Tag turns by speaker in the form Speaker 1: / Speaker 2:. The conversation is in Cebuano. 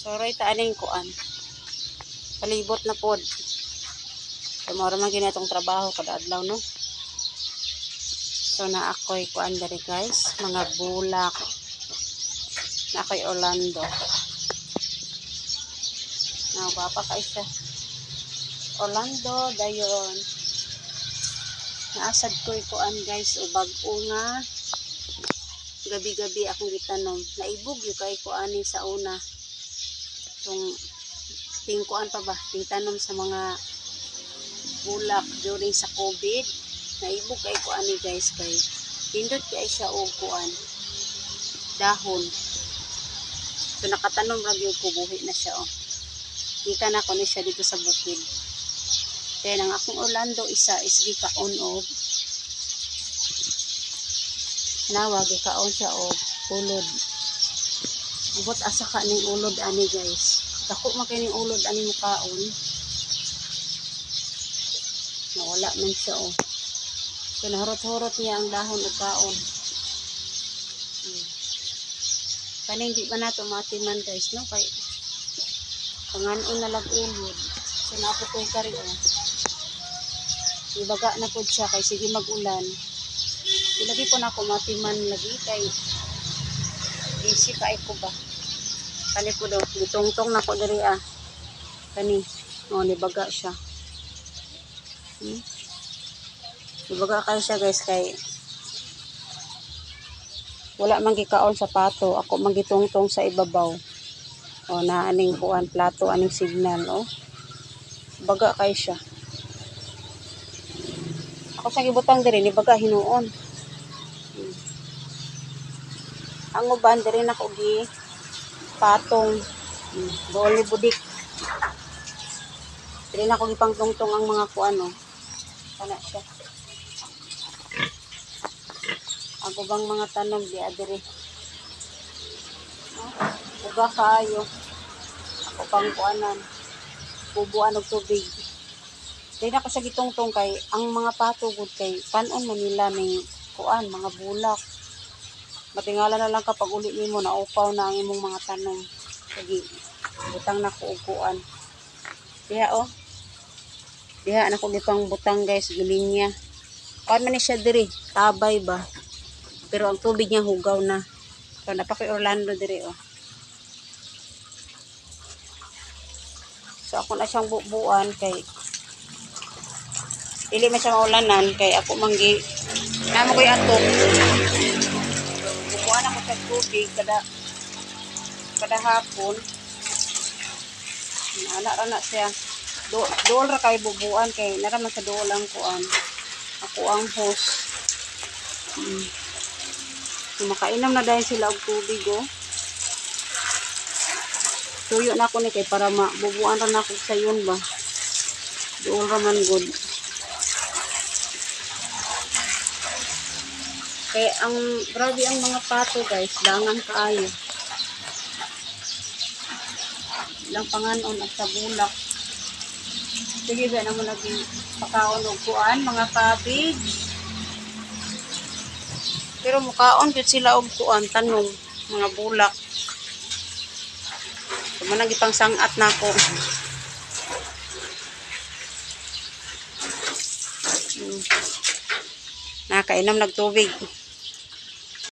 Speaker 1: Soroy ta aning kuan. Palibot na pod. So mao ra man gini atong trabaho kada adlaw, no. So na ako'y kuan diri, guys, mga bulak. Na ako'y Orlando. Na gwapa kay siya. Orlando dayon. Naasad ko'y kuan, guys, o bag-o nga gabi-gabi akong gitanom. Naibog gyud kay ko ani sa una. Tung tingkuan pa ba, tingtanom sa mga bulak during sa COVID. Naibog kay ko ani, guys, kay pindot kay siya og kuan, dahon. So nakatanom ra gyud ko, buhi na siya, oh. Kita na ko ni siya dito sa bukid. Then ang akong Orlando isa is gikaon og nawa, gikaon siya og ulod. Ubot asa ka ning ulod ani, guys. Dako man kay ning ulod ani mukaon. Nawala man siya, oh. So nahurot-hurot niya ang dahon og kaon. Kaning di ba nato matiman, guys, no, kay panganon na lag ulod. So naa po koy kari, oh. Ibaga na pod siya kay sige mag-ulan. Di lagi po na ako matiman lagi kay busy kay ko ba. Kani po daw, gitungtong na ko diri, ah. Kani, oh, nibaga siya. Nibaga kayo siya, guys, kay wala man gikaon sa pato, ako man gitungtong sa ibabaw. O na aning kuan plato aning signal, oh. Baga kay siya. Ako sa gibutang diri, nibaga hinuon. Ang uban diri nako gi patong. Dool ni budik. Diri nako gipangtungtong ang mga kuan, oh. Kana siya. Ang ubang mga tanom di adiri. Oh, uga kaayo. Ako pang kuanan. Bubuan og tubig. Dili na ko siya gitungtong kay ang mga pato gud kay panon man nila ning kuan, mga bulak. Matingala na lang kapag uli nimo, naupaw na ang imong mga tanom. Sige, butang na ko og kuan. Diha, oh. Diha na ko gipang butang, guys, gilinya. Kuan man ni siya diri, tabay ba. Pero ang tubig niya hugaw na. So napaki Orlando diri, oh. So ako na siyang bubuan kay dili man siya maulanan kay ako manggi namo koy atok. So, bubuan ako sa tubig kada kada hapon. Ana ra na siya. Dool ra kay bubuan kay nara man sa dool ang kuan. Ako ang host. So, makainom na dahil sila og tubig, oh. Tuyo na ako ni kay para mabubuan ra na ako sayon ba. Dool ra man gud. Kay ang grabe ang mga pato, guys, dangan kaayo. Ilang panganon at sa bulak. Sige ba na mo naging pakaon og kuan, mga cabbage. Pero mukaon jud sila og kuan, tanom, mga bulak. So, man ang sangat nako. Nakainom nagtubig.